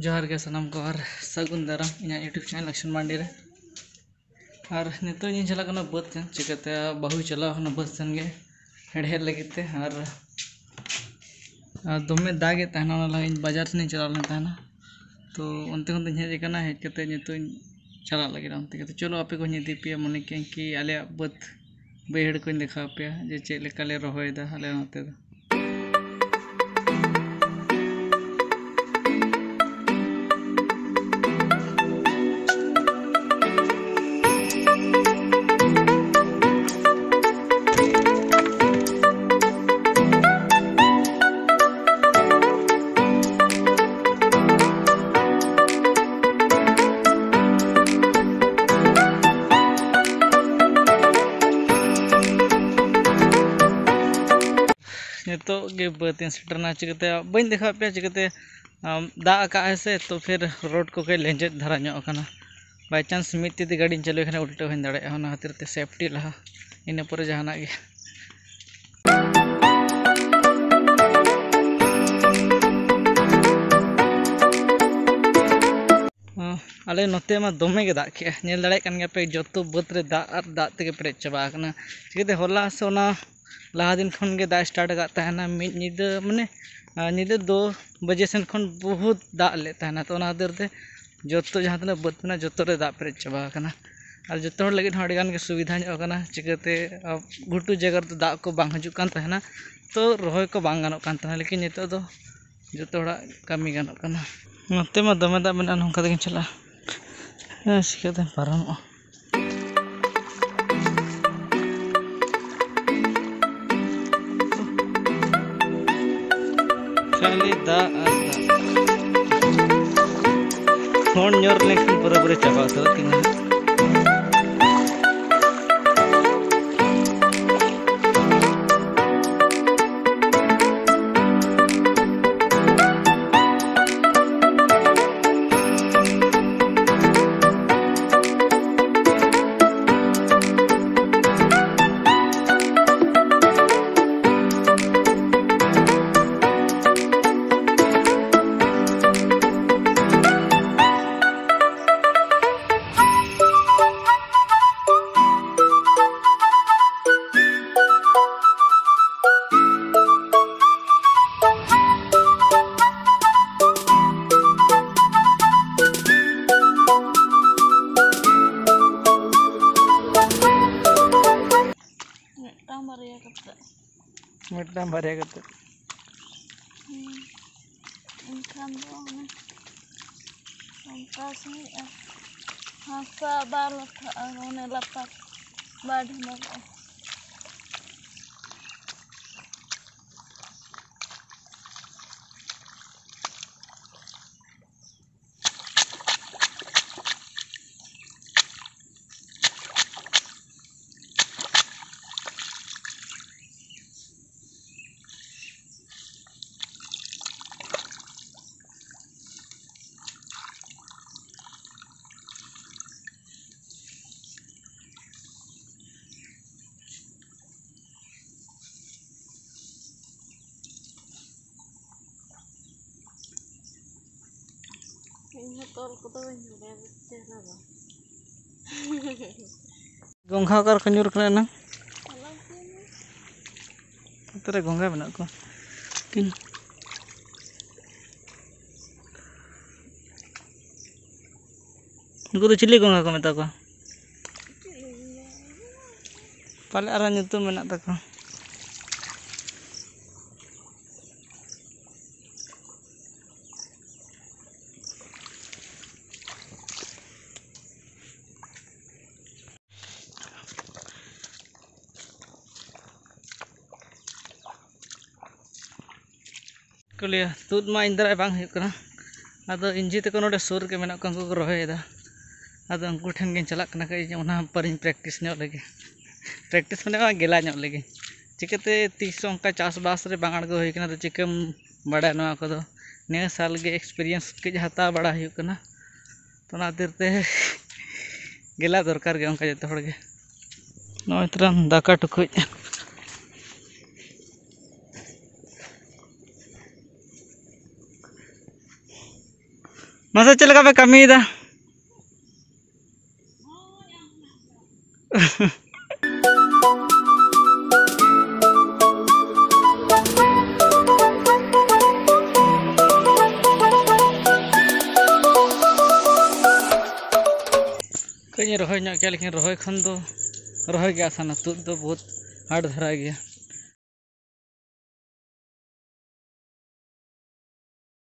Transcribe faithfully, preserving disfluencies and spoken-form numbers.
ᱡᱚᱦᱟᱨ ᱜᱮ ᱥᱟᱱᱟᱢ ᱠᱚ ᱟᱨ ᱥᱟᱹᱜᱩᱱ ᱫᱟᱨᱟᱢ ᱤᱧᱟᱹᱜ YouTube channel Action Mandi ᱨᱮ᱾ ᱟᱨ ᱱᱤᱛᱚᱜ ᱤᱧ ᱪᱟᱞᱟᱜ ᱠᱟᱱᱟ ᱵᱟᱹᱫᱽ ᱥᱮᱱ, ᱪᱤᱠᱟᱹᱛᱮ ᱵᱟᱹᱦᱩᱭ ᱪᱟᱞᱟᱣ ᱠᱟᱱᱟ ᱵᱟᱹᱫᱽ ᱥᱮᱱ ᱜᱮ ᱦᱮᱲᱦᱮᱫ ᱞᱟᱹᱜᱤᱫ ᱛᱮ᱾ ᱟᱨ, ᱟᱨ ᱫᱚᱢᱮ ᱫᱟᱜᱮᱫ ᱛᱟᱦᱮᱱᱟ, ᱚᱱᱟ ᱞᱟᱹᱜᱤᱫ ᱤᱧ ᱵᱟᱡᱟᱨ ᱥᱮᱱ ᱤᱧ ᱪᱟᱞᱟᱣ ᱞᱮᱱ ᱛᱟᱦᱮᱱᱟ᱾ ᱛᱚ ᱚᱱᱛᱮ ᱠᱷᱚᱱ ᱫᱚᱧ ᱦᱮᱡ ᱟᱠᱟᱱᱟ, ᱦᱮᱡ ᱠᱟᱛᱮ ᱱᱤᱛᱚᱜ ᱤᱧ ᱪᱟᱞᱟᱜ ᱞᱟᱹᱜᱤᱫ ᱚᱱᱛᱮ ᱜᱮ᱾ ᱛᱚ ᱪᱚᱞᱚ ᱟᱯᱮ ᱠᱚᱧ ᱤᱫᱤ ᱯᱮᱭᱟ, ᱢᱚᱱᱮ ᱠᱮᱫᱟᱹᱧ ᱠᱤ ᱟᱞᱮᱭᱟᱜ ᱵᱟᱹᱫᱽ ᱵᱟᱹᱭᱦᱟᱹᱲ ᱠᱚᱧ ᱫᱮᱠᱷᱟᱣ ᱯᱮᱭᱟ ᱡᱮ ᱪᱮᱫ ᱞᱮᱠᱟ ᱞᱮ ᱨᱚᱦᱚᱭᱮᱫᱟ ᱟᱞᱮ ᱱᱚᱛᱮ ᱫᱚ᱾ ᱱᱤᱛᱚᱜ ᱜᱮ ᱵᱟᱹᱫᱽ ᱤᱧ ᱥᱮᱴᱮᱨᱱᱟ, ᱪᱤᱠᱟᱹᱛᱮ ᱵᱟᱹᱧ ᱫᱮᱠᱷᱟᱣ ᱯᱮᱭᱟ, ᱪᱤᱠᱟᱹᱛᱮ ᱟᱢ, ᱫᱟᱜ ᱟᱠᱟᱜ ᱟᱭ ᱥᱮ, ᱛᱚ ᱯᱷᱤᱨ ᱨᱳᱰ ᱠᱚ ᱠᱟᱹᱡ ᱞᱮᱸᱡᱮᱫ ᱫᱷᱟᱨᱟ ᱧᱚᱜ ᱟᱠᱟᱱᱟ᱾ By chance ᱢᱤᱫ ᱛᱤ ᱛᱮ ᱜᱟᱹᱰᱤᱧ ᱪᱟᱹᱞᱩᱭ ᱠᱷᱟᱱ ᱩᱞᱴᱟᱹᱣ ᱦᱚᱸᱧ ᱫᱟᱲᱮᱭᱟᱜᱼᱟ, ᱚᱱᱟ ᱠᱷᱟᱹᱛᱤᱨ ᱛᱮ ᱥᱮᱯᱴᱤ ᱞᱟᱦᱟ, ᱤᱱᱟᱹ ᱯᱚᱨᱮ ᱡᱟᱦᱟᱱᱟᱜ ᱜᱮ᱾ ᱟᱞᱮ ᱱᱚᱛᱮ ᱢᱟ ᱫᱚᱢᱮ ᱜᱮ ᱫᱟᱜ ᱠᱮᱜᱼᱟ, ᱧᱮᱞ ᱫᱟᱲᱮᱭᱟᱜ ᱠᱟᱱ ᱜᱮᱭᱟ ᱯᱮ, ᱡᱚᱛᱚ ᱵᱟᱹᱫᱽ ᱨᱮ ᱫᱟᱜ ᱟᱨ ᱫᱟᱜ ᱛᱮᱜᱮ ᱯᱮᱨᱮᱡ ᱪᱟᱵᱟ ᱟᱠᱟᱱᱟ᱾ ᱪᱤᱠᱟᱹᱛᱮ ᱦᱚᱞᱟ ᱥᱮ ᱚᱱᱟ ᱞᱟᱦᱟ ᱫᱤᱱ ᱠᱷᱚᱱ ᱜᱮ ᱫᱟᱜ start ᱟᱠᱟᱫ ᱛᱟᱦᱮᱱᱟ, ᱢᱤᱫ ᱧᱤᱫᱟᱹ, ᱢᱟᱱᱮ, ᱟᱨ ᱧᱤᱫᱟᱹ ᱫᱩ ᱵᱟᱡᱮ ᱥᱮᱱ ᱠᱷᱚᱱ ᱵᱚᱦᱩᱛ ᱫᱟᱜ ᱞᱮᱫ ᱛᱟᱦᱮᱱᱟ᱾ ᱛᱚ ᱚᱱᱟ ᱠᱷᱟᱹᱛᱤᱨ ᱛᱮ ᱡᱚᱛᱚ ᱡᱟᱦᱟᱸ ᱛᱤᱱᱟᱹᱜ ᱵᱟᱹᱫᱽ ᱢᱮᱱᱟᱜᱼᱟ, ᱡᱚᱛᱚ ᱨᱮ ᱫᱟᱜ ᱯᱮᱨᱮᱡ ᱪᱟᱵᱟ ᱟᱠᱟᱱᱟ᱾ ᱟᱨ ᱡᱚᱛᱚ ᱦᱚᱲ ᱞᱟᱹᱜᱤᱫ ᱦᱚᱸ ᱟᱹᱰᱤ ᱜᱟᱱ ᱜᱮ ᱥᱩᱵᱤᱫᱷᱟ ᱧᱚᱜ ᱟᱠᱟᱱᱟ, ᱪᱤᱠᱟᱹᱛᱮ, ᱟᱨ ᱜᱷᱩᱴᱩ ᱡᱟᱭᱜᱟ ᱨᱮᱫᱚ ᱫᱟᱜ ᱠᱚ ᱵᱟᱝ ᱦᱤᱡᱩᱜ ᱠᱟᱱ ᱛᱟᱦᱮᱱᱟ, ᱛᱚ ᱨᱚᱦᱚᱭ ᱠᱚ ᱵᱟᱝ ᱜᱟᱱᱚᱜ ᱠᱟᱱ ᱛᱟᱦᱮᱱᱟ, ᱞᱮᱠᱤᱱ ᱱᱤᱛᱚᱜ ᱫᱚ ᱡᱚᱛᱚ ᱦᱚᱲᱟᱜ ᱠᱟᱹᱢᱤ ᱜᱟᱱᱚᱜ ᱠᱟᱱᱟ᱾ ᱱᱚᱛᱮ ᱢᱟ ᱫᱚᱢᱮ ᱫᱟᱜ ᱢᱮᱱᱟᱜᱼᱟ, ᱱᱚᱝᱠᱟ ᱛᱮᱜᱮᱧ ᱪᱟᱞᱟᱜᱼᱟ᱾ ᱦᱮᱸ, ᱪᱤᱠᱟᱹᱛᱮᱢ ᱯᱟᱨᱚᱢᱚᱜᱼᱟ? ᱠᱷᱟᱹᱞᱤ ᱫᱟᱜ ᱟᱨ ᱫᱟᱜ᱾ ᱯᱷᱳᱱ ᱧᱚᱨ ᱞᱮᱱᱠᱷᱟᱱ ᱯᱩᱨᱟᱹᱯᱩᱨᱤ ᱪᱟᱵᱟ ᱩᱛᱟᱹᱨᱚᱜ ᱛᱤᱧᱟ᱾ ᱵᱟᱨᱭᱟ ᱠᱟᱛᱮ᱾ ᱦᱩᱸ᱾ ᱮᱱᱠᱷᱟᱱ ᱫᱚ ᱚᱱᱮ ᱚᱱᱠᱟ ᱥᱮ ᱦᱟᱥᱟ ᱵᱟᱭ ᱞᱟᱴᱷᱟᱜᱼᱟ, ᱚᱱᱮ ᱞᱟᱛᱟᱨ ᱵᱟᱭ ᱰᱷᱟᱢᱟᱞᱚᱜᱼᱟ᱾ ᱤᱧ ᱦᱚᱸ ᱛᱚᱞ ᱠᱚᱫᱚ ᱵᱟᱹᱧ ᱵᱟᱲᱟᱭᱟ, ᱵᱮᱥ ᱪᱮᱦᱨᱟ ᱫᱚ᱾ ᱜᱚᱝᱜᱷᱟ ᱚᱠᱟ ᱨᱮᱠᱚ ᱧᱩᱨ ᱠᱟᱱᱟ ᱮᱱᱟᱝ? ᱱᱚᱛᱮ ᱨᱮ ᱜᱚᱝᱜᱷᱟ ᱢᱮᱱᱟᱜ ᱠᱚᱣᱟ᱾ ᱠᱤᱱ-, ᱱᱩᱠᱩ ᱫᱚ ᱪᱤᱞᱤ ᱜᱚᱝᱜᱷᱟ ᱠᱚ ᱢᱮᱛᱟ ᱠᱚᱣᱟ? ᱯᱟᱞᱮ ᱟᱨᱦᱚᱸ ᱧᱩᱛᱩᱢ ᱢᱮᱱᱟᱜ ᱛᱟᱠᱚᱣᱟ᱾ ᱠᱚ ᱞᱟᱹᱭᱟ, ᱛᱩᱫ ᱢᱟ ᱤᱧ ᱫᱟᱨᱟᱭ ᱵᱟᱝ ᱦᱩᱭᱩᱜ ᱠᱟᱱᱟ᱾ ᱟᱫᱚ ᱤᱧ ᱡᱤ ᱛᱟᱠᱚ ᱱᱚᱰᱮ ᱥᱩᱨ ᱨᱮᱜᱮ ᱢᱮᱱᱟᱜ ᱠᱚᱣᱟ, ᱩᱱᱠᱩ ᱠᱚ ᱨᱚᱦᱚᱭᱮᱫᱟ᱾ ᱟᱫᱚ ᱩᱱᱠᱩ ᱴᱷᱮᱱ ᱜᱤᱧ ᱪᱟᱞᱟᱜ ᱠᱟᱱᱟ, ᱠᱟᱹᱡ ᱚᱱᱟ ᱯᱚᱨᱤᱧ practice ᱧᱚᱜ ᱞᱮᱜᱮ᱾ Practice ᱢᱟᱱᱮ ᱜᱮᱞᱟ ᱧᱚᱜ ᱞᱮᱜᱮ᱾ ᱪᱤᱠᱟᱹᱛᱮ ᱛᱤᱥ ᱦᱚᱸ ᱚᱱᱠᱟ ᱪᱟᱥᱵᱟᱥ ᱨᱮ ᱵᱟᱝ ᱟᱬᱜᱚ ᱦᱩᱭ ᱠᱟᱱᱟ, ᱟᱫᱚ ᱪᱤᱠᱟᱹᱢ ᱵᱟᱲᱟᱭᱟ ᱱᱚᱣᱟ ᱠᱚᱫᱚ? ᱱᱤᱭᱟᱹ ᱥᱟᱞ ᱜᱮ experience ᱠᱟᱹᱡ ᱦᱟᱛᱟᱣ ᱵᱟᱲᱟ ᱦᱩᱭᱩᱜ ᱠᱟᱱᱟ᱾ ᱛᱚ, ᱚᱱᱟ ᱠᱷᱟᱹᱛᱤᱨ ᱛᱮ ᱜᱮᱞᱟ ᱫᱚᱨᱠᱟᱨ ᱜᱮ ᱚᱱᱠᱟ ᱡᱚᱛᱚ ᱦᱚᱲ ᱜᱮ᱾ ᱱᱚᱜᱼᱚᱭ ᱛᱟᱞᱟᱝ ᱫᱟᱠᱟ ᱴᱩᱠᱩᱡ᱾ ᱢᱟᱥᱮ ᱪᱮᱫ ᱞᱮᱠᱟ ᱯᱮ ᱠᱟᱹᱢᱤᱭᱮᱫᱟ? ᱠᱟᱹᱡ ᱤᱧ ᱨᱚᱦᱚᱭ ᱧᱚᱜ ᱠᱮᱭᱟ, ᱞᱮᱠᱤᱱ ᱨᱚᱦᱚᱭ ᱠᱷᱚᱱ ᱫᱚ ᱨᱚᱦᱚᱭ ᱜᱮ ᱟᱥᱟᱱᱟ, ᱛᱩᱫ ᱫᱚ ᱵᱚᱦᱩᱛ hard ᱫᱷᱟᱨᱟ ᱜᱮᱭᱟ᱾